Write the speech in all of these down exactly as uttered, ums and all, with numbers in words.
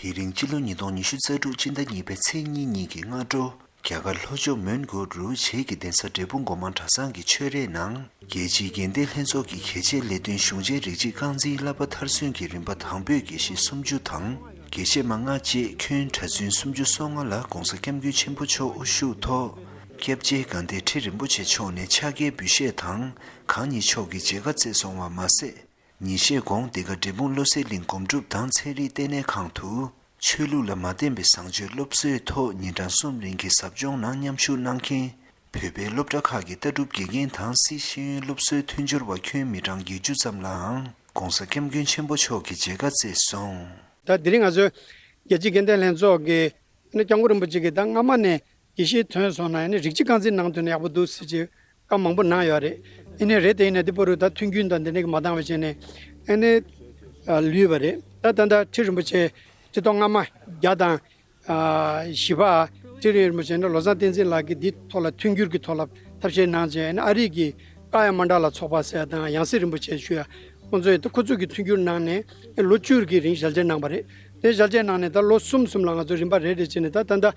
དེ་རིང་སྤྱི་ལོ་ཉིས་སྟོང་ཉི་ཤུ་རྩ་དྲུག་སྤྱི་ཟླ་གཉིས་པའི་ཚེས་གཉིས་ཉིན་གྱི་སྔ་དྲོ། རྒྱ་གར་ལྷོ་ཕྱོགས་མོན་གྷོ་རུ་བྱེས་ཀྱི་གདན་ས་འབྲས་སྤུངས་སྒོ་མང་གྲྭ་ཚང་གི་ཆོས་རའི་ནང་། རྒྱལ་སྤྱིའི་དགེ་ལྡན་ལྷན་ཚོགས་ཀྱི་གལ་ཆེའི་ལས་དོན་གཞུང་ཆེན་རིགས་གཅིག་རྐང་འཛིན་བསླབ་པ་མཐར་སོན་གྱི་རིམ་པ་དང་པོའི་དགེ་བཤེས་སུམ་ཅུ་དང་། དགེ་བཤེས་མ་ལྔ་བཅས་ཁྱོན་གྲྭ་བཙུན་སུམ་ཅུ་སོ་ལྔ་ལ་༸གོང་ས་༸སྐྱབས་མགོན་ཆེན་པོ་མཆོག་དབུ་བཞུགས་ཐོག་སྐྱབས་རྗེ་དགའ་ལྡན་ཁྲི་རིན་པོ་ཆེ་མཆོག་ནས་ཕྱག་འཁྱེར་འབུལ་བཞེས་དང་། གང་ཉིད་མཆོག་གི་མཇལ་ཁ་བསྩལ་སོང་བ་མ་ཟད། ཉིན་ཤས་གོང་འདི་ག་འབྲས་སྤུངས་བློ་གསལ་གླིང་སྒོམ་སྒྲུབ་དང་ཚན་རིག་ལྟེ་གནས་ཁང་དུ། ཆོས་ལུགས་ལ་མ་བརྟེན་པའི་བཟང་སྤྱོད་སློབ་གསོའི་ཐོག་ཉིན་གྲངས་གསུམ་རིང་གི་ཟབ་སྦྱོང་ནང་མཉམ་ཞུགས་གནང་མཁན། བོད་པའི་སློབ་གྲྭ་ཁག་གི་ལྟ་གྲུབ་དགེ་རྒན་དང་སཱི་ཤེས་ཡོན་སློབ་གསོའི་མཐུན་སྦྱོར་བ་ཁྱོན་མི་གྲངས་བརྒྱད་ཅུ་ཙམ་ལའང་༸གོང་ས་༸སྐྱབས་མགོན་ཆེན་པོ་མཆོག་གིས་མཇལ་ཁ་བསྩལ་སོང་། ད་དེ་རིང་ང་ཚོའི་རྒྱལ་སྤྱིའི་དགེ་ལྡན་ལྷན་ཚོགས་ཀྱི་ཨ་ནི་སྐྱབས་མགོན་རིན་པོ་ཆེ་གིས་ད་སྔ་མ་ནས་དགེ་བཤེས་ཐོན་སོང་ན་ཨ་ནི་རིགས་གཅིག་རྐང་འཛིན་གནང་ཐུབ་ན་ཡག་པོ་འདུག་ཟེར་གྱི་བཀའ་མང་པོ་གནང་ཡོད་རེད། ཨ་ནི་རེད་དེ་ཡིན་ན་དེ་བར་དུ་ད་མཐུན་རྐྱེན་དང་དེ་འདྲ་གི་མ་འདང་བ་བྱས་ནས་ཨ་ནི་ལུས་པ་རེད། ད་ད་ལྟ་ཁྲི་རིན་པོ་ཆེ་ཁྲི་ཐོག་སྔ་མ་བརྒྱ་དང་བཞི་པ་ཁྲི་རིན་པོ་ཆེ་ནི་བློ་བཟང་བསྟན་འཛིན་ལགས་ཀྱིས་འདི་ཐོག་ལ་མཐུན་འགྱུར་གྱི་ཐོག་ལ་ཐབས་ཤེས་གནང་བྱས་ཨ་ནི་ཨ་རི་གི་ཀ་ཡ་མན་ཌ་ལ་ཚོགས་པ་ཟེར་དང་ཡང་སྲིད་རིན་པོ་ཆེ་ཞུ་ཡ། ཁོང་ཚོས་ད་ཁོ་ཚོ་གི་མཐུན་འགྱུར་གནང་ནས་ལོ་བཅུ་གི་རིང་ཞལ་མཇལ་གནང་བ་རེད། དེ་ཞལ་མཇལ་གནང་ནས་ད་ལོ་གསུམ་གསུམ་ལ་ང་ཚོ་རིམ་པ་རེ་རེ་བྱས་ནས་ད་ད་ལྟ་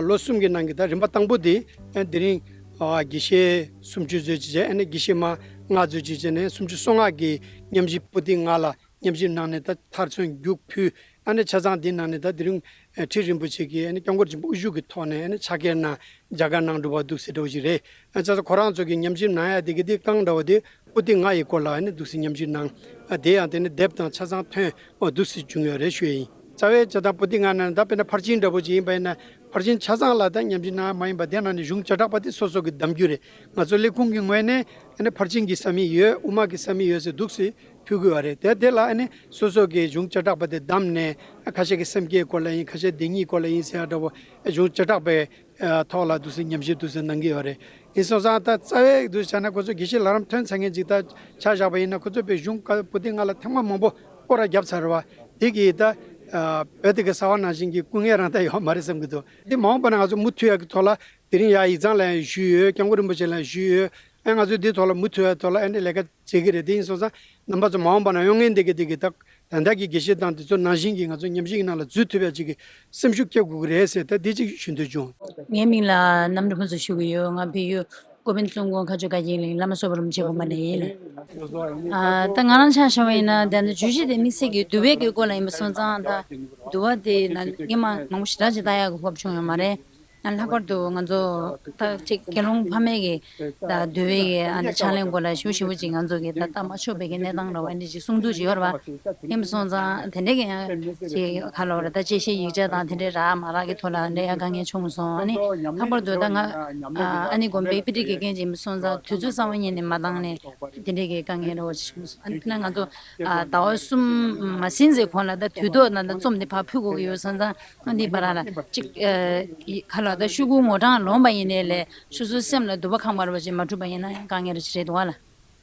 ལོ་གསུམ་གྱི་ནང་གི་ད་རིམ་པ་དང་པོ་དེ་དེ་རིང་དགེ་བཤེས་སུམ་ཅུ་ཙམ་ཅིག་བྱས་ཨ་ནི་དགེ་བཤེས་མ་ལྔ་ཙམ་ཅིག་བྱས་ནས་སུམ་ཅུ་སོ་ལྔ་གི་མཉམ་ཞིབ་པོ་ཏི་ལྔ་ལ་མཉམ་ཞིབ་གནང་ནས་ད་མཐར་སོན་རྒྱུགས་ཕུལ། ཨ་ནི་ཆ་ཚང་འདི་གནང་ནས་ད་དེ་རིང་ཁྲི་རིན་པོ་ཆེ་གིས་ཨ་ནི་སྐྱབས་མགོན་ཆེན་པོ་དབུ་བཞུགས་ཀྱི་ཐོག་ནས་ཨ་ནི་ཕྱག་འཁྱེར་གནང་མཇལ་ཁ་གནང་གྲུབ་པ་འདུག་ཟེར་འདྲ་བོ་ཞིག་རེད། ཨ་ཆ་ཚང་ཁོ་རང་ཚོ་གི་མཉམ་ཞིབ་གནང་ཡ་དེ་གི་དེ་རྐང་འདྲ་བོ་དེ་པོ་ཏི་ལྔ་ཡི་སྐོར་ལ་ཨ་ནི་འདུག་སེ་མཉམ་ཞིབ་གནང་། ཨ་དེ་ཡང་དེ་ནི་དེབ་དང་ཆ་ཚང་ཐོན་འོ་འདུག་སེ་བྱུང་ཡོད་རེད་ཞུ་ཡ་ཡིན། རྩ་བའི་བྱ་སྟངས་པོ་ཏི་ལྔ་ནང་ད་དཔེར་ན་ཕར་ཕྱིན་འདྲ་བོ་ཅིག་ཡིན་པ་ཡིན་ན་ཕར་ཕྱིན་ཆ་ཚང་ལ་ད་མཉམ་ཞིབ་གནང་ཡ་མ་ཡིན་པ་དེ་ནང་ནས་གཞུང་བྱེ་བྲག་པ་དེ་སོ་སོ་གི་གདམ་རྒྱུ་རེད། ང་ཚོ་ལས་ཁུངས་ཀྱི་ངོས་ནས་ཨ་ནི་ཕར་ཕྱིན་གྱི་ས་མིག་ཡོད་དབུ་མ་གི་ས་མིག་ཡོད་ཟེར་འདུག་སེ་ཕུལ་དགོས་པ་རེད། དེ་དེ་ལ་ཨ་ནི་སོ་སོ་གི་གཞུང་བྱེ་བྲག་པ་དེ་བདམས་ནས་ཁ་ཤས་ཀྱི་སེམས་བསྐྱེད་སྐོར་ལ་ཡིན་ཁ་ཤས་བདེན་གཉིས་སྐོར་ལ་ཡིན་ཟེར་ཡ་འདྲ་བོ་གཞུང་བྱེ་བྲག་པའི་ཐོག་ལ་འདུག་སེ་ཉམས་ཞིབ་འདུག་སེ་གནང་གི་ཡོད་རེད། ཡིན་སོང་ཙང་ད་རྩ་བའི་འདུག་བྱས་ན་ཁོ་ཚོ་དགེ་བཤེས་ལྷ་རམས་ཐོན་ཚར་མཁན་ཅིག་ད་ཆ་བཞག་པ་ཡིན་ན་ཁོ་ཚོ་པའི་གཞུང་བཀའ་པོ་ཏི་ལྔ་ལ་ཐེངས་མ་མང་པོ་སྐོར་ར་བརྒྱབ་ཚར་བ་དེ་གིས་ད་བོད་དེ་གི་གསར་བ་ནང་བཞིན་གྱི་སྐུ་ངལ་རང་ད་ཡོད་མ་རེད་བསམ་གྱི་འདུག་དེ་མ་འོངས་པ་ན་ང་ཚོ་མུ་མཐུད་ཡག་གི་ཐོག་ལ་དེ་རིང་ཡ་ཡིག་ཚང་ལ་ཡང་ཞུས་ཡོད། སྐྱབས་མགོན་རིན་པོ་ཆེ་ལ་ཡང་ཞུས་ཡོད། ཨ་ང་ཚོས་འདིའི་ཐོག་ལ་མུ་མཐུད་ཡག་ཐོག་ལ་ཨ་ནི་ལས་ཀ་བྱེད་ཀྱི་རེད། དེ་ཡིན་སོང་ཙང་རྣམ་པ་ཚོ་མ་འོངས་པ་ན་གཡོ་ངན་འདི་གི་འདི་གི་ད་ད་ལྟ་གི་དགེ་བཤེས་དང་དེ་ཚོ་ནང་བཞིན་གྱི་ང་ཚོ་ཉམས་ཞིབ་ནང་ལ་འཛུལ་ཐུབ་ཡག་ཅིག་གི་སེམས་ཤུགས་སྐྱེ་དགོས་ཀྱི་རེད་ཟེར་ད་འདི་ཅིག་ཞུ་འདོད་བྱུང་། ངའི་མིང་ལ་གནམ་གྲུ་ཕུན་ཚོགས་ཞུ་གི་ཡོད། ང་བལ་ཡུལ་ཀོ་པན་ཙུང་ཀོང་མཁར་ཆུ་དགའ་སྐྱིད་གླིང་བླ་མ་བསོད་པ་རིན་པོ་ཆེ་དགོན་པ་ནས་ཡིན། ཨ་ད་ང་རང་ཆ་བཞག་པ་ཡིན་ན་ད་ནི་བརྗོད་གཞི་དེ་དམིགས་བསལ་གྱི་འདུལ་བའི་གི་སྐོར་ལ་ཡིན་པ་སོང་ཙང་ད་འདུལ་བ་དེ་ན་སྔོན་མ་མང་པོ་ཞེ་དྲག་ཅིག་ལྟ་ཡག་གི་སྐབས་བྱུང་ཡོད་མ་རེད། ལྷག་པར་དུ་ང་ཚོ་ད་ཅིག་དགེ་སློང་ཕ་མེས་ཀྱི་ད་འདུལ་བའི་གི་ཨ་ནི་ཕྱག་ལེན་སྐོར་ལ་ཞིབ་ཞིབ་ཅིག་ང་ཚོ་གི་ད་ལྟ་མ་ཆོག་པའི་གི་གནས་སྟངས་ར་བ་འདི་ཅིག་གསུང་ཚུལ་ཅིག་ཡོད་ར་བ། ཡིན་པ་སོང་ཙང་དེ་འདྲའི་གི་ཡང་ཅིག་ག་ལ་བ་ར་ད་དཔྱད་གཞིའི་ཡིག་ཆ་དང་དེ་འདྲའི་རག་མ་རག་གི་ཐོག་ལ་འདྲ་ཡ་དཀའ་ངལ་བྱུང་སོང་། ཨ་ནི་ལྷག་པར་དུ་ད་ང་ཨ་ནི་དགོན་པའི་དཔེ་ཁྲིད་དགེ་རྒན་ཅིག་ཡིན་པ་སོང་ཙང་དུས་ཚོད་གསར་པ་ཉིད་ནས་མ་འདང་ནས་དེ་འདྲའི་གི་དཀའ་ངལ་ར་བ་ཅིག་བྱུང་སོང་། ཨ་ནི་དེ་ན་ང་ཚོ་ཨ་ཟླ་བ་གསུམ་མ་ཟིན་ཙམ་གོང་ལ་ད་དུས་ཐོག་ན་ད་རྩོམ་འདི་ཕར་ཕུལ་དགོས་ཀྱི་ཡོད་སོང་ཙང་། ཨ་འདི་བར་ལ་གཅིག་ཨ་ཡི་ཁ་ལ་ད་ཤོག་གུ་ངོ་གྲངས་ལོངས་པ་ཡིན་ནའི་ལས་སོ་སོའི་སེམས་ལ་འདུན་པ་ཁེངས་པ་ར་བ་ཅིག་མ་གྲུབ་པ་ཡིན་ན་ཡང་དཀའ་ངལ་རེ་ཞིག་རེད་འདུག་བ་ལ།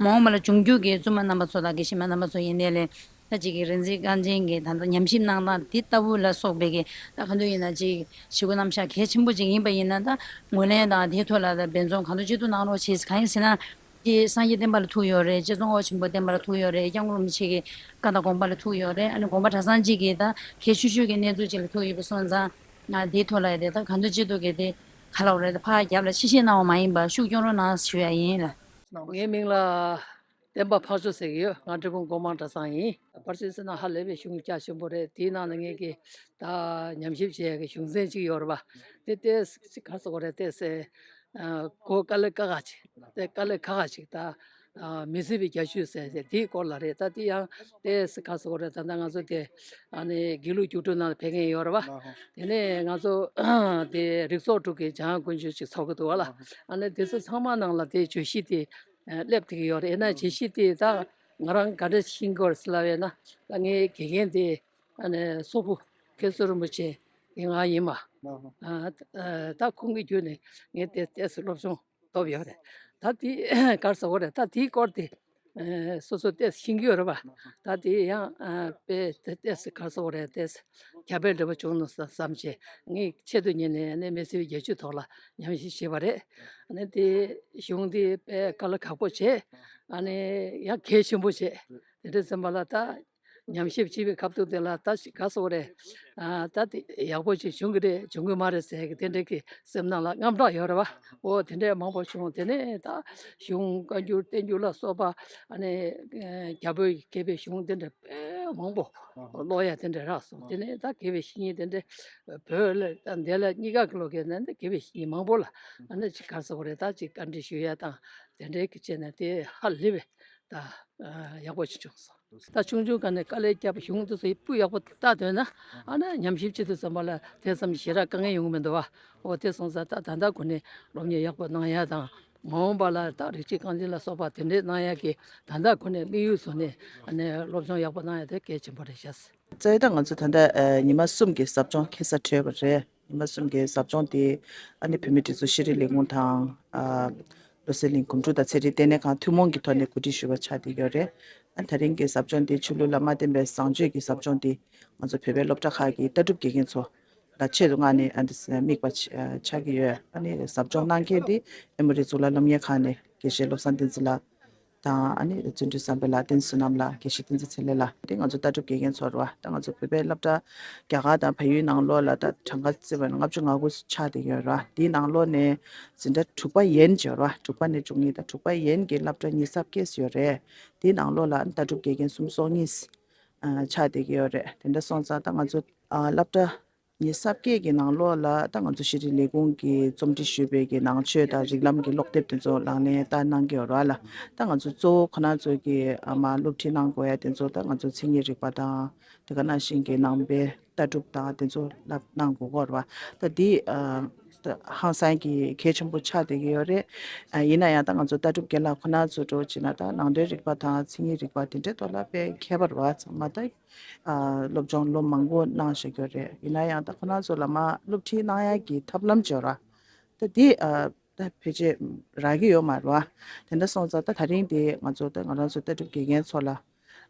མ་འོངས་པ་ལ་འབྱུང་འགྱུར་གྱི་བཙུན་མ་རྣམ་པ་ཚོ་དང་དགེ་བཤེས་མ་རྣམ་པ་ཚོ་ཡིན་ནའི་ལས་ད་ཅིག་གི་རིག་འཛིན་རྐང་འཛིན་གྱི་ད་ལྟ་ཉམས་ཞིབ་གནང་སྟངས་འདི་ལྟ་བུ་ལ་སོགས་པའི་གི་ད་ག་འདྲ་ཡིན་ན་ཅིག་ཞི་གུ་རྣམ་གཞག་གལ་ཆེན་པོ་ཅིག་ཡིན་པ་ཡིན་ན་ད་ངོས་ལེན་དང་དེའི་ཐོག་ལ་ད་འབད་བརྩོན་གང་ཐུབ་ཅི་ཐུབ་གནང་རོགས་བྱེད། གང་ཡིན་ཟེར་ན། ཀྱི་སངས་རྒྱས་བསྟན་པ་ལ་ཐུག་ཡོད་རེད། རྗེ་ཙོང་ཁ་པ་ཆེན་པོ་བསྟན་པ་ལ་ཐུག་ཡོད་རེད། སྐྱབས་མགོན་རིན་པོ་ཆེ་གི་བཀའ་དང་དགོངས་པ་ལ་ཐུག་ཡོད་རེད། ཨ་ནི་དགོན་པ་གྲྭ་ཚང་གཅིག་གི་ད་གལ་ཆེ་ཤོས་ཀྱི་གནས་ཚུལ་ཅིག་ལ་ཐུག་ཡོད་པ་སོང་ཙང་ང་དེའི་ཐོག་ལ་ཡོད་དེ་ད་གང་ཐུབ་ཅི་ཐུབ་གི་དེ་ག་ལ་རེད་ད་ཕར་རྒྱབ་ལ་ཕྱི་བཤད་གནང་བ་མ་ཡིན་པར་ཤུགས་སྐྱོན་རོགས་གནང་ཞུ་ཡ་ཡིན་ལ། ངའི་མིང་ལ་བསྟན་པ་འཕགས་མཆོག་ཟེར་གྱི་ཡོད། ང་འབྲས་སྤུངས་སྒོ་མང་གྲྭ་ཚང་ཡིན། ཕར་ཕྱིན་ཟེར་ན་ཧ་ལས་པའི་གཞུང་རྒྱ་ཆེན་པོ་རེད། དེའི་ནང་ནས་ངས་ཀྱི་ད་ཉམས་ཞིབ་བྱེད་ཡ་གི་གཞུང་ཚན་ཅིག་ཡོད་རེད་པ། དེ་ཏོག་ཙམ་ག་རེ་ཟེར་དགོས་རེད་ཏོག་ཙམ། གོ་དཀའ་ལས་ཁག་ཁག་ཅིག་དེ་དཀའ་ལས་ཁག་ཁག་ཅིག་ད་མི་སྲིད་པའི་རྒྱ་ཆོས་ཟེར་ཟེར་དེའི་སྐོར་ལ་རེད། ད་དེ་ཡང་དེ་ག་རེ་ཟེར་དགོས་རེད། ད་ལྟ་ང་ཚོ་དེ་ཨ་ནི་དགེ་ལུགས་རྒྱུགས་སྤྲོད་ནང་ལ་ཕེབས་མཁན་ཡོད་རེད་བ། དེ་ནས་ང་ཚོ་དེ་རིགས་ཚོགས་དྲུག་གི་འཇམ་དབྱངས་དཀོན་མཆོག་ཅིག་ཚོགས་ཀྱི་འདུག་བ་ལ། ཨ་ནི་དེ་ཚོ་ཚང་མ་ནང་ལ་དེ་བརྗོད་གཞི་དེ་སླེབས་བསྡད་ཀྱི་ཡོད་རེད། ཡིན་ན་བརྗོད་གཞི་དེ་ད་ང་རང་ག་འདྲ་ཤེས་ཀྱི་ཡོད་རེད་ཟེར་ལབ་ཡོད་ན་ད་ངའི་དགེ་རྒན་དེ་ཨ་ནི་སོག་པོ་མཁན་ཟུར་རིན་པོ་ཆེ་ཡིན་ང་ཡིན་མ། ཨ་ད་ཁོང་གི་བརྒྱུད་ནས་ངས་དེ་ཏོག་ཙམ་སློབ་སྦྱོང་ཐོབ་ཡོད་རེད། ད་དེ་ག་རེ་ཟེར་དགོས་རེད། ད་དེའི་སྐོར་དེ་སོ་སོ་ཏོག་ཙམ་ཤེས་ཀྱི་ཡོད་རེད་པ། ད་དེ་ཡང་དཔེ་ཏོག་ཙམ་ག་རེ་ཟེར་དགོས་རེད། ཏོག་ཙམ་ཁྱབ་སྤེལ་འདྲ་པོ་བྱུང་ན་བསམ་བྱས་ངས་ཆེད་དུ་གཉེར་ནས་ཨ་ནི་མི་སྲིད་པའི་རྒྱ་ཆོས་ཐོག་ལ་ཉམས་ཞིབ་བྱས་པ་རེད། ཨ་ནི་དེ་གཞུང་དེ་དཔེ་དཀའ་ལས་ཁག་པོ་བྱས། ཨ་ནི་ཡང་གལ་ཆེན་པོ་བྱས། དེ་འདྲ་ཙམ་པ་ལ་ད་ ཉམས་ཞིབ་བྱེད་པའི་སྐབས་དུས་དེ་ལ་ད་ཞིག་ག་སོགས་རེད། ཨ་ད་དེ་ཡག་པོ་ཞིག་བྱུང་གི་རེད་བྱུང་གི་མ་རེད་ཟེར་གི་དེ་འདྲའི་གི་སེམས་ནང་ལ་དངངས་སྐྲག་ཡོད་རེད་བ། འོ་དེ་འདྲའི་མང་པོ་བྱུང་། དེ་ནས་ད་གཞུང་བཀའ་འགྱུར་བསྟན་འགྱུར་ལ་སོགས་པ་ཨ་ནི་རྒྱ་བོད་ཀྱི་དགེ་བའི་གཞུང་དེ་འདྲ་དཔེ་མང་པོ་ཀློག་ཡ་དེ་འདྲ་རག་སོང་། དེ་ནས་ད་དགེ་བའི་བཤེས་གཉེན་དེ་འདྲ་བོད་ལ་ད་འདི་ལ་གཉིས་ཀ་གི་ལོག་གི་ན་འདི་དགེ་བའི་བཤེས་གཉེན་མང་པོ་ལ་ཨ་ནི་ཅིག་ག་སོགས་རེད་ད་ཅིག་བཀའ་འདྲི་ཞུ་ཡ་དང་དེ་འདྲའི་གི་བྱས་ནས་དེ་ཧ་ལས་པའི་ད་ཡག་པོ་ཞིག་བྱུང་སོང་། ད་ཆུང་ཆུང་སྒང་ནས་དཀའ་ལས་བརྒྱབ་གཞུང་དེ་ཚོ་སྤུས་ཡག་པོ་ལྟ་འདོད་ན་ཨ་ན་ཉམས་ཞིབ་བྱེད་དུས་ཙམ་པ་ལ་དེ་ཙམ་ཞེ་དྲག་དཀའ་ངལ་ཡོང་གི་མི་འདུག་བ། འོ་དེ་སོང་ཙང་ད་ད་ལྟ་གོ་ནས་སློབ་གཉེར་ཡག་པོ་གནང་ཡ་དང་མ་འོངས་པ་ལ་ད་རིགས་གཅིག་རྐང་འཛིན་ལ་སོགས་པ་དེ་འདྲས་གནང་ཡ་གི་ད་ལྟ་གོ་ནས་དམིགས་ཡུལ་བཟུང་ནས་ཨ་ནས་སློབ་སྦྱོང་ཡག་པོ་གནང་ཡ་དེ་གལ་ཆེན་པོ་རེད་ཤག་རྩ་བའི་ད་ང་ཚོ་ད་ལྟ་ཉི་མ་གསུམ་གྱི་ཟབ་སྦྱོང་ཁེ་ས་གྲོལ་བ་རེད། ཉི་མ་གསུམ་གྱི་ཟབ་སྦྱོང་དེ་ཨ་ནི་བོད་མིའི་སྒྲིག་འཛུགས་ཤེས་རིག་ལས་ཁུངས་དང་། བློ་གསལ་གླིང་གོམ་བགྲོད་དང་ཚན་རིག་ལྟེ་གནས་ཁང་ཐུན་མོང་གི་ཐོག་ནས་གོ་སྒྲིག་ཞུས་པ་ཆགས་བསྡད་ཡོད་རེད། ཨ་ད་རིང་གི་ཟབ་སྦྱོང་འདི་ཆོས་ལུགས་ལ་མ་བརྟེན་པའི་བཟང་སྤྱོད་ཀྱི་ཟབ་སྦྱོང་འདི་ང་ཚོ་བོད་པའི་སློབ་གྲྭ་ཁག་གི་ལྟ་གྲུབ་དགེ་རྒན་ཚོ་ལ་ཆེད་དུ་མངགས་ནས་ཨ་འདི་དམིགས་པ་ཆགས་ཀྱི་ཡོད། ཨ་ནི་ཟབ་སྦྱོང་གནང་མཁན་འདི་ཨེ་མོ་རི་གཙུག་ལག་སློབ་གཉེར་ཁང་ནས་དགེ་བཤེས་བློ་བཟང་བསྟན་འཛིན་ལགས་དང་ཨ་ནི་བརྩོན་འགྲུས་བསམ་འཕེལ་ལགས། བསྟན་འཛིན་བསོད་ནམས་ལགས། དགེ་བཤེས་བསྟན་འཛིན་ཚེ་ལེགས་ལགས། འདི་ང་ཚོ་ལྟ་གྲུབ་དགེ་རྒན་ཚོ་རེད་བ། ད་ང་ཚོ་བོད་པའི་སློབ་གྲྭ་རྒྱ་གར་དང་བལ་ཡུལ་ནང་ལོགས་ལ་ད་གྲངས་ཀ་བརྩིས་པ་ན་ལྔ་བཅུ་ང་དགུ་ཆགས་བསྡད་ཡོད་རེད་བ། འདིའི་ནང་ལོགས་ནས་འཛིན་གྲྭ་དྲུག་པ་ཡན་ཅིག་ཡོད་རེད་བ། དྲུག་པ་ནས་བཅུ་གཉིས་དང་དྲུག་པ་ཡན་གྱི་སློབ་གྲྭ་ཉི་ཤུ་རྩ་བརྒྱད་ཡོད་རེད། འདིའི་ནང་ལོགས་ལ་ལྟ་གྲུབ་དགེ་རྒན་སུམ་ཅུ་སོ་གཉིས་ཆགས་བསྡད་ཀྱི་ཡོད་རེད། དེ་འདྲ་སོང་ཙང་ད་ང་ཚོ་སློབ་གྲྭ་ཉི་ཤུ་རྩ་བརྒྱད་ཀྱི་ནང་ལོགས་ལ་ད་ང་ཚོ་ཤེས་རིག་ལས་ཁུངས་ཀྱིས་རྩོམ་སྒྲིག་ཞུས་པའི་གི་ནང་ཆོས་དང་རིགས་ལམ་གྱི་ཀློག་དེབ་དེ་ཚོ་ལག་ལེན་བསྟར་གནང་གི་ཡོད་རེད་བ་ལ། ད་ང་ཚོ་གཙོ་བོ་ཁོ་ན་ཚོ་གི་ཨ་མ་སློབ་ཁྲིད་གནང་དགོས་ཡ་དེ་ཚོ་ད་ང་ཚོ་མཚན་ཉིད་རིག་པ་དང་དེ་ག་ནང་བཞིན་གྱི་ནང་པའི་ལྟ་གྲུབ་དང་དེ་ཚོ་བསླབ་གནང་དགོས་ཀྱི་ཡོད་རེད་བ། ད་འདི་ཨ་ད་ཧང་སང་གི་གལ་ཆེན་པོ་ཆགས་བསྡད་ཀྱི་ཡོད་རེད། ཨ་ཡིན་ན་ཡང་ད་ང་ཚོ་ལྟ་གྲུབ་རྒན་ལགས་ཁོ་ན་ཚོ་འགྲོ་བྱས་ན་ད་ནང་དོན་རིག་པ་དང་མཚན་ཉིད་རིག་པ་དེ་འདྲའི་ཐོག་ལ་དཔེ་མཁས་པ་རེད་བ། ཚང་མ་ད་ཨ་སློབ་སྦྱོང་ལོ་མང་པོ་གནང་བཞག་ཡོད་རེད། ཡིན་ན་ཡང་ད་ཁོ་རང་ཚོ་ལ་མ་སློབ་ཁྲིད་གནང་ཡག་གི་ཐབས་ལམ་བྱོས་ར། ད་འདི་ཨ་ད་ཕལ་ཆེར་རག་གི་ཡོད་མ་རེད་བ། དེ་འདྲ་སོང་ཙང་ད་ད་རིང་དེ་ང་ཚོ་ད་ང་རང་ཚོ་ལྟ་གྲུབ་དགེ་རྒན་ཚོ་ལ་ཨ་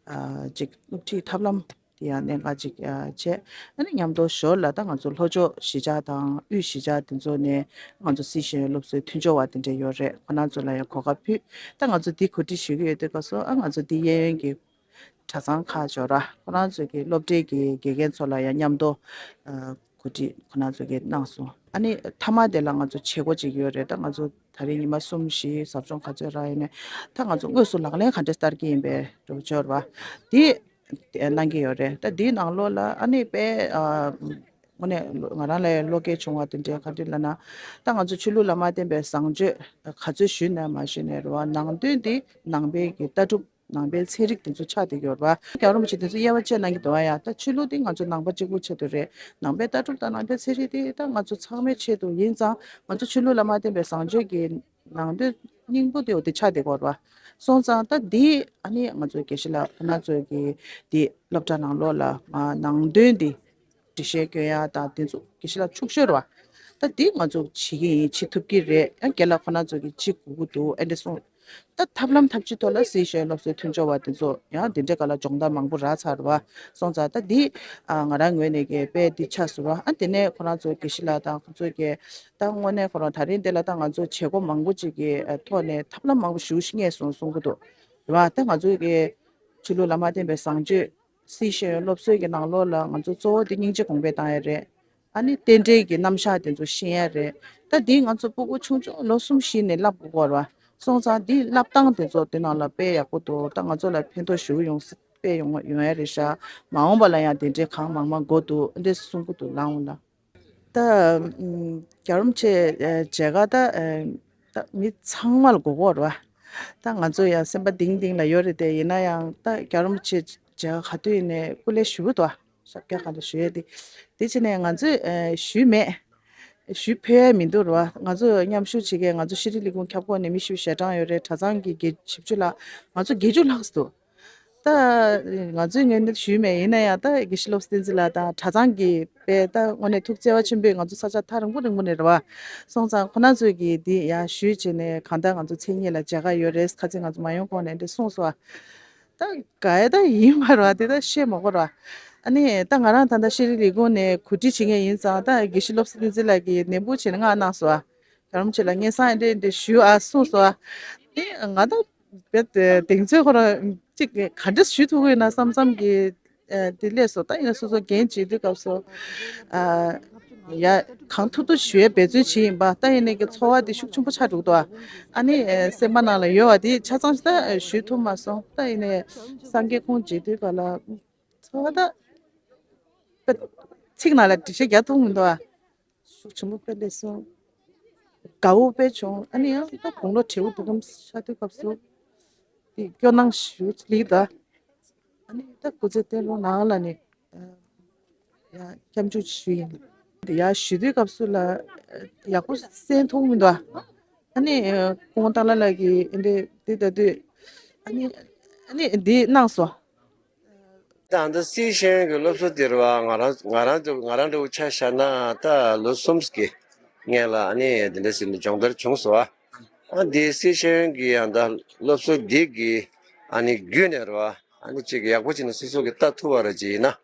ཅིག་སློབ་ཁྲིད་ཐབས་ལམ་དེ་ཡང་གནད་འགག་ཅིག་ཨ་བྱས། ཨ་ནི་མཉམ་དུ་ཞོར་ལ་ད་ང་ཚོ་ལྷོ་ཕྱོགས་གཞིས་ཆགས་དང་དབུས་གཞིས་ཆགས་དེ་ཚོ་ནས་ང་ཚོ་སཱི་ཤེས་ཡོན་སློབ་གསོའི་མཐུན་སྦྱོར་བ་དེ་འདྲ་ཡོད་རེད། ཁོ་རང་ཚོ་ལ་ཡང་གོ་སྐབས་ཕུལ། ད་ང་ཚོ་འདི་གོ་སྒྲིག་ཞུ་གི་ཡོད་དུས་སྐབས་སུ་ཨ་ང་ཚོ་འདི་གཡས་གཡོན་གྱི་གྲྭ་ཚང་ཁག་ཅིག་ཡོད་ར། ཁོ་རང་ཚོ་གི་སློབ་གྲྭའི་གི་དགེ་རྒན་ཚོ་ལ་ཡང་མཉམ་དུ་ཨ་གོ་སྒྲིག་ཁོ་རང་ཚོ་གི་གནང་སོང་། ཨ་ནི་མཐའ་མ་དེ་ལ་ང་ཚོ་བྱེད་སྒོ་ཅིག་ཡོད་རེད། ད་ང་ཚོ་ད་རེས་ཉི་མ་གསུམ་བཞི་ཟབ་སྦྱོང་ག་ཚོད་རག་ཡོད་ནས་ད་ང་ཚོ་དངོས་སུ་ལག་ལེན་ག་འདྲས་བསྟར་གྱི་ཡིན་པའི་འགྲོ་སྦྱོར་བ་དེ་གནང་གི་ཡོད་རེད། ད་འདིའི་ནང་ལོགས་ལ་ཨ་ནི་དཔེ་ཨ་དངོས་གནས་ང་རང་ལ་ཡང་བློ་སྐྱེད་བྱུང་བ་དེ་འདྲའི་ག་འདྲས་ལབ་ན། ད་ང་ཚོ་ཆོས་ལུགས་ལ་མ་བརྟེན་པའི་བཟང་སྤྱོད་ག་ཚོད་ཞུས་ན་མ་ཞུས་ན་རེད་བ། ནང་དོན་དེ་ནང་པའི་གི་ལྟ་གྲུབ་ནང་པའི་ཚན་རིག་དེ་ཚོ་ཆགས་བསྡད་ཡོད་རེད་བ། རྒྱལ་བ་རིན་པོ་ཆེ་དེ་ཚོ་དབྱེ་བ་ཕྱེ་གནང་གི་འདུག་བ་ཡ། ད་ཆོས་ལུགས་དེ་ང་ཚོ་ནང་པ་གཅིག་པུ་ཆེད་དུ་རེད། ནང་པའི་ལྟ་གྲུབ་དང་ནང་པའི་ཚན་རིག་དེ་ད་ང་ཚོ་ཚང་མའི་ཆེད་དུ་ཡིན་ཙང་། ང་ཚོ་ཆོས་ལུགས་ལ་མ་བརྟེན་པའི་བཟང་སྤྱོད་ཀྱི་ནང་དོན་སྙིང་པོ་དེ་འོ་དེ་ཆགས་བསྡད་ཡོད་རེད་བ། སོང་ཙང་ད་འདི་ཨ་ནི་ང་ཚོ་དགེ་བཤེས་ལགས་ཁོ་ན་ཚོས་ཀྱི་འདི་སློབ་གྲྭ་ནང་ལོགས་ལ་ང་ནང་དོན་འདི་འགྲེལ་བཤད་སྐྱོན་ཡ་དང་དེ་ཚོ་དགེ་བཤེས་ལགས་ཕྱུག་ཤོས་རེད་བ། ད་འདི་ང་ཚོ་བྱེད་ཀྱི་ཡིན། བྱེད་ཐུབ་ཀྱི་རེད། ཡང་རྒན་ལགས་ཁོ་ན་ཚོ་གིས་བྱེད་དགོས་ཀྱི་འདུག་ཨེ་འདྲ་གསུངས། ད་ཐབས་ལམ་ཐབས་ཇུས་ཐོག་ལ་སཱི་ཤེས་ཡོན་སློབ་གསོའི་མཐུན་སྦྱོར་བ་དེ་ཚོ་ཡང་འདི་འདྲའི་སྒང་ལ་སྦྱོང་བརྡར་མང་པོ་རག་ཚར་བ་སོང་ཙང་། ད་འདི་ཨ་ང་རང་ངོས་ནས་ཀྱི་དཔེ་འདི་ཆགས་སོང་ར། ཨ་དེ་ནས་ཁོ་རང་ཚོ་དགེ་བཤེས་ལགས་དང་ཁོ་ཚོས་ཀྱི་ད་དངོས་གནས་ཁོ་རང་ད་རིང་འདི་ལ་ད་ང་ཚོ་བྱེད་སྒོ་མང་པོ་ཅིག་གི་ཨ་ཐོག་ནས་ཐབས་ལམ་མང་པོ་ཞིག་རྙེད་སོང་གསུང་གི་འདུག་རེད་བ། ད་ང་ཚོས་ཀྱི་ཆོས་ལུགས་ལ་མ་བརྟེན་པའི་བཟང་སྤྱོད་སཱི་ཤེས་ཡོན་སློབ་གསོའི་གི་ནང་ལོགས་ལ་ང་ཚོ་གཙོ་བོ་དེ་སྙིང་རྗེ་གོང་འཕེལ་བཏང་ཡ་རེད། ཨ་ནི་རྟེན་འབྲེལ་གྱི་རྣམ་གཞག་དེ་ཚོ་ཤེས་ཡ་རེད། ད་འདི་ང་ཚོ་སྤུ་གུ་ཆུང་ཆུང་ལོ་གསུམ་བཞི་ནས་བསླབ་དགོས་ཀྱི་ཡོད་རེད་བ། སོང་ཙང་འདི་བསླབ་སྟངས་དེ་ཚོ་དེ་ནང་ལ་དཔེ་ཡག་པོ་འདུག་ད་ང་ཚོ་ལ་ཕན་ཐོགས་ཞེ་པོ་ཡོང་ས་དཔེ་ཡོང་ཡོང་ཡ་རེད་ཤག་མ་འོངས་པ་ལ་ཡང་དེ་འདྲའི་གང་མང་མང་དགོས་འདུག་འདི་གསུང་གི་འདུག་ལགས་འོང་ལ། ད་ཨམ་རྒྱལ་བ་རིན་པོ་ཆེ་ཨ་མཇལ་ཁ་ད་ཨ་ད་མི་ཚང་མ་ལ་དགོས་ཀྱི་ཡོད་རེད་བ། ད་ང་ཚོ་ཡང་སེམས་པ་གཏིང་གཏིང་ལ་ཡོད་རེད་དེ། ཡིན་ན་ཡང་ད་རྒྱལ་བ་རིན་པོ་ཆེ་མཇལ་ཁ་ག་དུས་ཡིན་ནའི་སྐུ་ལས་ཞུ་གི་འདུག་བ། ཤག་རྒྱ་གར་ལ་ཞུ་ཡས་དེ། དེ་བྱས་ནས་ང་ཚོས་ཨ་ཞུས་མེད། ཞུ་ཕོད་ཡས་མི་འདུག་རེད་བ། ང་ཚོ་མཉམ་ཞུགས་བྱེད་མཁན་ང་ཚོ་ཤེས་རིག་ལས་ཁུངས་ཁྱབ་ཁོངས་ནས་མི་བཞི་བཅུ་ཞེ་གྲངས་ཡོད་རེད། གྲྭ་ཚང་གི་དགེ་བཅུ་ལ་ང་ཚོ་བརྒྱད་ཅུ་ལྷག་ཙམ་འདུག་ད་ང་ཚོའི་ངོས་ནས་ཞུས་མེད། ཡིན་ན་ཡང་ད་དགེ་བཤེས་བློ་བཟང་བསྟན་འཛིན་ལགས་དང་གྲྭ་ཚང་གི་དཔེ་ད་དངོས་གནས་ཐུགས་བརྩེ་བ་ཆེན་པོས་ང་ཚོ་ས་ཆ་ཐག་རིང་པོ་རིང་པོ་ནས་རེད་བ། སོང་ཙང་ཁོ་རང་ཚོས་ཀྱིས་འདི་ཡར་ཞུས་བྱས་ནས་གང་ལྟར་ང་ཚོ་མཚན་ཉིད་ལ་མཇལ་ཁ་ཡོད་རེད། ཁ་སང་ང་ཚོ་མ་ཡོང་གོང་ནས་འདི་གསུངས་སོང་བ། ད་ག་ཡ་ད་ཡིན་མ་རེད་བ། དེ་ད་བཤད་མ་དགོས་རེད་བ། ཨ་ནི་ད་ང་རང་ད་ལྟ་ཤེས་རིག་ལས་ཁུངས་ནས་གོ་སྒྲིག་བྱེད་མཁན་ཡིན་ཙང་། ད་དགེ་བཤེས་བློ་བཟང་བསྟན་འཛིན་ལགས་ཀྱིས་ནན་པོ་བྱས་ནས་མངགས་གནང་སོང་བ། རྒྱལ་བ་རིན་པོ་ཆེ་ལ་སྙན་སེང་འདྲ་འདྲ་ཞུ་ཨ་གསུངས་སོང་བ། དེ་ང་ད་བེད་གདེང་ཚོད་ཁོ་རང་ཅིག་ག་འདྲས་ཞུ་ཐུབ་ཀྱི་ཡོད་ན་བསམ་བསམ་གྱི་ ཨ་དེ་སླེབས་སོང་། ད་ཡིན་ན་སོ་སོ་འགན་བྱེད་དུས་སྐབས་སུ་ཨ་ཡ་གང་ཐུབ་ཐུབ་ཞུ་ཡའི་འབད་བརྩོན་བྱེད་ཡིན་པ། ད་ཡིན་ནའི་གི་ཚོར་བ་དེ་ཤུགས་ཆེན་པོ་ཆགས་འགྲོ་གི་འདུག་ཨ་ནི་ཨ་སེམས་པ་ནང་ལ་ཡོད་པ་དེ་ཆ་ཚང་ཞིག་ད་ཞུ་ཐུབ་མ་སོང་། ད་ཡིན་ནའི་སངས་རྒྱས་ཁོང་མཇལ་དུས་ག་ལ་ཚོར་བ་ད་ཚིག་ནང་ལ་འགྲེལ་བཤད་རྒྱག་ཐུབ་མི་འདུག་ཨ། ཤུགས་ཆེན་པོ་དཔེ་སླེབས་སོང་། དགའ་བོ་དཔེ་བྱུང་། ཨ་ནི་ཡང་ད་དགུང་ལོ་བགྲེས་པོ་འདུག་གམ་ཤར་དུས་སྐབས་སུ་དེ་སྐྱོ་སྣང་ཞེ་པོ་ཅིག་སླེབས་ད། ཨ་ནི་ད་སྐུ་ཚེ་བརྟན་ལོ་ནང་ལ་ནི་ཡ་སྐྱབས་འཇུག་ཞུ་ཡིན། དེ་ཡ་ཞུ་དུས་སྐབས་སུ་ལ་ཡག་པོ་གསན་ཐུབ་མི་འདུག་ཨ་ནི་སྐུ་ངོ་ཏཱ་ལ་ལགས་ཀྱིས་འདི་འདི་ལྟ་དུས་ཨ་ནི་ཨ་ནི་འདི་གནང་སོང་། ད་ཨ་ནི་སི་ཤེས་ཡོན་གྱི་སློབ་གསོ་དེ་རུ་ང་རང་ང་རང་ཚོ་ང་རང་འདྲ་བོ་ཆ་བཞག་ན་ད་ལོ་གསུམ་གྱི་སྔོན་ལ་ཨ་ནི་འདི་འདྲ་ཞིག་ནས་སྦྱོང་བརྡར་བྱུང་སོང་བ། ཨ་འདི་སི་ཤེས་ཡོན་གྱི་ཡང་ད་སློབ་གསོ་འདི་གི་ཨ་ནི་བརྒྱུད་ནས་རུ་བ་ཨ་ནི་ཅིག་ཡག་པོ་བྱས་ནས་སོ་སོ་གི་ལྟ་ཐུབ་པ་ར་ཅིག་ཡིན་ན་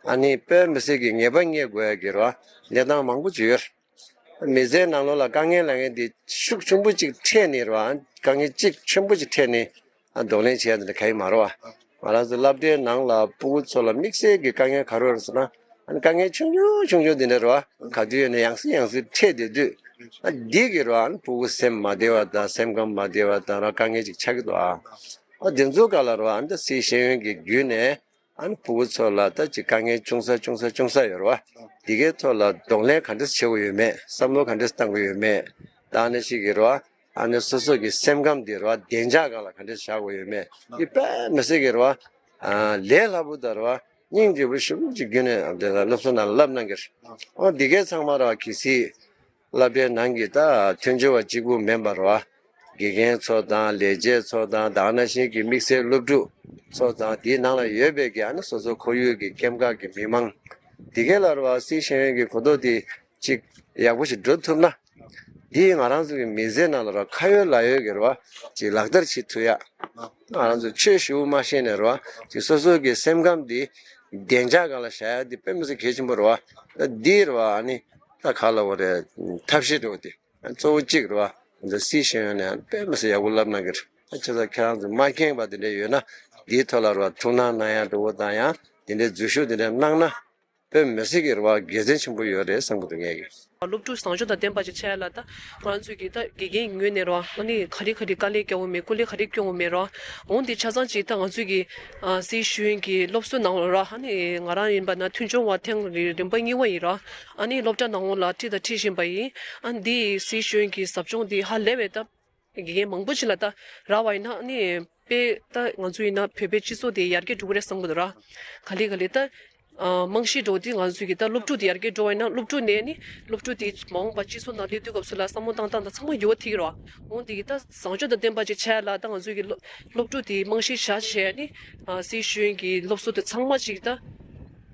ཨ་ནི་དཔེ་མི་སྲིད་ཀྱི་ངེས་པ་རྙེད་དགོས་ཡ་གི་རུ་བ་གནས་སྟངས་མང་པོ་ཅིག་ཡོད། མི་ཚེའི་ནང་ལོགས་ལ་དཀའ་ངལ་ལ་ངས་འདི་ཤུགས་ཆེན་པོ་ཅིག་འཕྲད་ནས་རེད་བ། དཀའ་ངལ་ཅིག་ཆེན་པོ་ཅིག་འཕྲད་ནས་ཨ་གདོང་ལེན་བྱས་ཡ་འདི་འདྲ་ག་ཡི་མ་རེད་བ། ང་རང་ཚོ་སློབ་གྲྭའི་ནང་ལ་སྤུ་གུ་ཚོ་ལ་དམིགས་བསལ་གྱི་དཀའ་ངལ་ག་རེ་ཡོད་རེད་ཟེར་ན་ཨ་ནི་དཀའ་ངལ་ཆུང་ཆུང་ཆུང་ཆུང་འདི་འདྲ་རེད་བ། ག་དུས་ཡོད་ན་ཡང་སེ་ཡང་སེ་འཕྲད་བསྡད་དུས་ཨ་འདི་གི་རེད་བ། ཨ་ནི་སྤུ་གུ་སེམས་མ་བདེ་བ་དང་སེམས་ཁམས་མ་བདེ་བ་དང་ར་དཀའ་ངལ་ཅིག་ཆགས་ཀྱི་འདུག་ཨ། ཨ་འདི་ཚོ་ག་ལ་རེད་བ། ཨ་ནི་ད་སི་ཤེས་ཡོན་གྱི་བརྒྱུད་ནས། ཨ་ནི་ཕྲུ་གུ་ཚོ་ལ་ད་ཅིག་དཀའ་ངལ་ཆུང་ས་ཆུང་ས་ཆུང་ས་ཡོད་རེད་བ། འདི་གའི་ཐོག་ལ་གདོང་ལེན་ག་འདྲས་བྱེད་དགོས་ཡོད་མེད། བསམ་བློ་ག་འདྲས་བཏང་དགོས་ཡོད་མེད། ད་ཨ་ནི་ཞིག་གི་རེད་བ། ཨ་ནི་སོ་སོ་གི་སེམས་ཁམས་འདི་རེད་བ། བདེ་འཇགས་སྒང་ལ་ག་འདྲས་བཞག་དགོས་ཡོད་མེད། འདི་དཔེ་མི་སྲིད་གི་རེད་བ། ཨ་ལས་སླ་པོ་དང་རེད་བ། སྙིང་རྗེ་པོ་ཞེ་པོ་ཅིག་བརྒྱུད་ནས་འདི་ལ་སློབ་གསོ་ནང་ལ་བསླབ་གནང་གི་རེད། ཨོ་འདི་གའི་ཚང་མ་རེད་བ། གལ་སྲིད་སློབ་གྲྭའི་ནང་གི་ད་མཐུན་སྦྱོར་བ་གཅིག་པུ་མིན་པར་བ། དགེ་རྒན་ཚོ་དང་ལས་བྱེད་ཚོ་དང་དེ་ནང་བཞིན་གྱི་དམིགས་བསལ་སློབ་ཕྲུག་ཚོ་དང་དེའི་ནང་ལ་ཡོད་པའི་གི་ཨ་ནི་སོ་སོ་ཁོར་ཡུག་གི་སྐྱེམ་ཁ་གི་མི་མང་དེ་གའི་ལ་རེད་བ། སི་ཤེས་ཡོན་གྱི་གོ་རྟོགས་དེ་ཅིག་ཡག་པོ་ཞིག་འགྲོ་ཐུབ་ན་དེ་ང་རང་ཚོ་གི་མི་ཚེ་ནང་ལ་རེད་བ། ཁ་ཡོད་ལག་ཡོད་ཀྱི་རེད་བ། ཅིག་ལག་བསྟར་བྱེད་ཐུབ་ཡ། ང་རང་ཚོ་ཆོས་ཞུ་མ་ཤེས་ནས་རེད་བ། ཅིག་སོ་སོ་གི་སེམས་ཁམས་དེ་བདེ་འཇགས་སྒང་ལ་བཞག་ཡ་དེ་དཔེ་མི་སྲིད་གལ་ཆེན་པོ་རེད་བ། ད་འདི་རེད་བ། ཨ་ནི་ད་ག་ལ་བ་རེད། ཐབས་ཤེས་འགྲོ་དེ་གཙོ་བོ་གཅིག་རེད་བ། ང་ཚོ་སི་ཤེས་ཡོན་ནས་དཔེ་མི་སྲིད་ཡག་པོ་བསླབ་གནང་གི་རེད། ཨ་བྱས་ཙང་ཁྱེད་རང་ཚོ་མ་མཁྱེན་པ་དེ་འདྲ་ཡོད་ན་འདིའི་ཐོག་ལ་རེད་བ། ཐུགས་སྣང་གནང་ཡ་འགྲོ་བོ་དང་ཡང་དེ་འདྲའི་འཛུལ་ཞུགས་དེ་འདྲ་གནང་ན་དཔེ་མི་སྲིད་ཀྱི་རེད་བ། དགེ་མཚན་ཆེན་པོ་ཡོད་རེད་བསམ་གི་འདུག་ངས་ཀྱི། སློབ་ཕྲུག་བཟང་སྤྱོད་དང་ལྡན་པ་ཅིག་ཆགས་ཡ་ལ་ད་ང་ཚོས་ཀྱི་ད་དགེ་རྒན་ངོས་ནས་རེད་བ། ཨ་ནི་ག་རེ་ག་རེ་དཀའ་ལས་བརྒྱབ་དགོས་མེད། སྐུ་ལས་ག་རེ་སྐྱོན་དགོས་མེད་རེད་བ། འོང་དེ་ཆ་ཚང་ཅིག་ད་ང་ཚོས་ཀྱི་ཨ་སི་ཤེས་ཡོན་གྱི་སློབ་གསོའི་ནང་ལ་རེད་བ། ཨ་ནི་ང་རང་ཡིན་པ་ན་མཐུན་སྦྱོར་བ་ཐེངས་རེ་རིམ་པ་གཉིས་པ་ཡིན་རེད་བ། ཨ་ནི་སློབ་གྲྭ་ནང་ལ་ཁྲིད་དང་ཁྲིད་བཞིན་པ་ཡིན། ཨ་འདི་སི་ཤེས་ཡོན་གྱི་ཟབ་སྦྱོང་འདི་ཧ་ལས་པའི་ད་དགེ་རྒན་མང་པོ་ཅིག་ལ་ད་རག་པ་ཡིན་ན་ཨ་ནི་དཔེ་ད་ང་ཚོ་ཡིན་ན་བོད་པའི་སྤྱི་ཚོགས་དེ་ཡར་རྒྱས་འགྲོ་གི་རེད་བསམ་གི་འདུག་ར། ག་ལེ་ག་ལེ་ད་ཨ་རྨང་གཞི་འགྲོ་དེ་ང་ཚོ་གི་ད་སློབ་ཕྲུག་དེ་ཡར་རྒྱས་འགྲོ་བ་ཡིན་ན་སློབ་ཕྲུག་ནས་ནི་སློབ་ཕྲུག་དེ་མ་འོངས་པ་སྤྱི་ཚོགས་ནང་སླེབས་དུས་སྐབས་སུ་ལ་བསམ་བློ་བཏང་སྟངས་དང་ཚང་མ་འགྱུར་བ་ཐེབས་ཀྱི་རེད་བ། འོང་དེ་གི་ད་བཟང་སྤྱོད་དང་ལྡན་པ་ཅིག་བྱས་ལ་ད་ང་ཚོ་གི་སློབ་སློབ་ཕྲུག་དེ་རྨང་གཞི་བཞག་བྱས་ནི་ཨ་སི་ཤེས་ཡོན་གྱི་སློབ་གསོ་དེ་ཚང་མ་ཅིག་ད་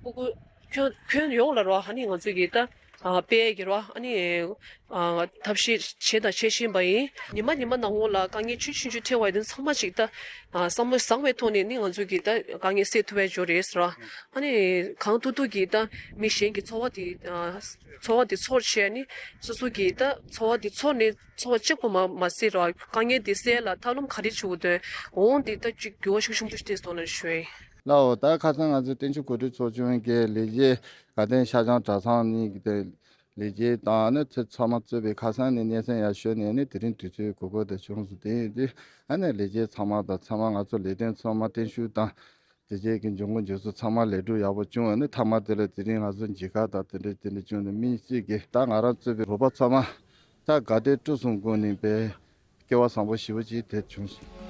ཕྲུ་གུ་ཁྱོན་ཁྱོན་ཡོངས་ལ་རེད་བ། ཨ་ནི་ང་ཚོ་གི་ད་ཨ་དཔེ་གི་རོ། ཨ་ནི་ཨ་ཐབས་ཤེས་བྱས་དང་བྱེད་བཞིན་པ་ཡིན། ཉི་མ་ཉི་མ་ནང་ལོགས་ལ་དཀའ་ངལ་ཆུང་ཆུང་ཆུང་འཕྲད་པ་ཡིན་དུས་ཚང་མ་ཅིག་ད་ཨ་བསམ་བློ་བཟང་བའི་ཐོག་ནས་ནི་ང་ཚོ་གི་ད་དཀའ་ངལ་སེལ་ཐུབ་པའི་འཇོག་རེད་ཟེར་བ། ཨ་ནི་གང་ཐུབ་ཐུབ་ཀྱིས་ད་མི་གཞན་གྱི་ཚོར་བ་དེ་ཨ་ཚོར་བ་དེ་ཚོར་བྱས་ནི་སོ་སོ་གི་ད་ཚོར་བ་དེ་ཚོར་ནས་ཚོར་བ་གཅིག་པུ་མ་མ་ཟད་ར་དཀའ་ངལ་དེ་སེལ་ལ་ཐབས་ལམ་ག་རེ་བྱེད་དགོས་དོན་འོང་དེ་ད་ཅིག་འགྱུར་བ་ཤུགས་ཆེན་པོ་ཞིག་ཐེབས་སོང་ལ་ཞུ་ཡིན། ལའོ། ད་ཁ་སང་ང་ཚོ་བསྟན་ཆོས་གོ་སྒྲིག་ཚོགས་ཆུང་གི་ལས་བྱེད་དགའ་ལྡན་ཤར་བྱང་གྲྭ་ཚང་གཉིས་ཀྱི་དེ་ལས་བྱེད་དང་ནི་དེ་ཚང་མ་གཙོས་པའི་ཁ་སང་ནས་སྙན་སེང་ཡར་ཞུས་ནས་ནི་དེ་རིང་དུས་ཚོད་གོ་སྐབས་དེ་བྱུང་སོང་། དེ་ཡིན་དུས་ཨ་ནི་ལས་བྱེད་ཚང་མ་དང་ཚང་མ་ང་ཚོ་ལས་དོན་ཚང་མ་བརྟན་བཞུགས་དང་དེ་རྗེས་ཀྱི་འབྱུང་ཁུངས་འཇུག་ཚུལ་ཚང་མ་ལས་སྒྲུབ་ཡག་པོ་བྱུང་བ་ནི་མཐའ་མ་དེ་ལ་དེ་རིང་ང་ཚོ་མཇལ་ཁ་དང་དེ་འདྲ་དེ་འདྲ་བྱུང་ནས་དམིགས་བསལ་གྱི་ད་ང་རང་གཙོས་པའི་རོགས་པ་ཚང་མ་ད་དགའ་དད་སྤྲོ་གསུམ་སྒོ་ནས་པའི་སྐལ་བ་བཟང་པོ་ཞེ་པོ་ཅིག་དེ་བྱུང་སོང་།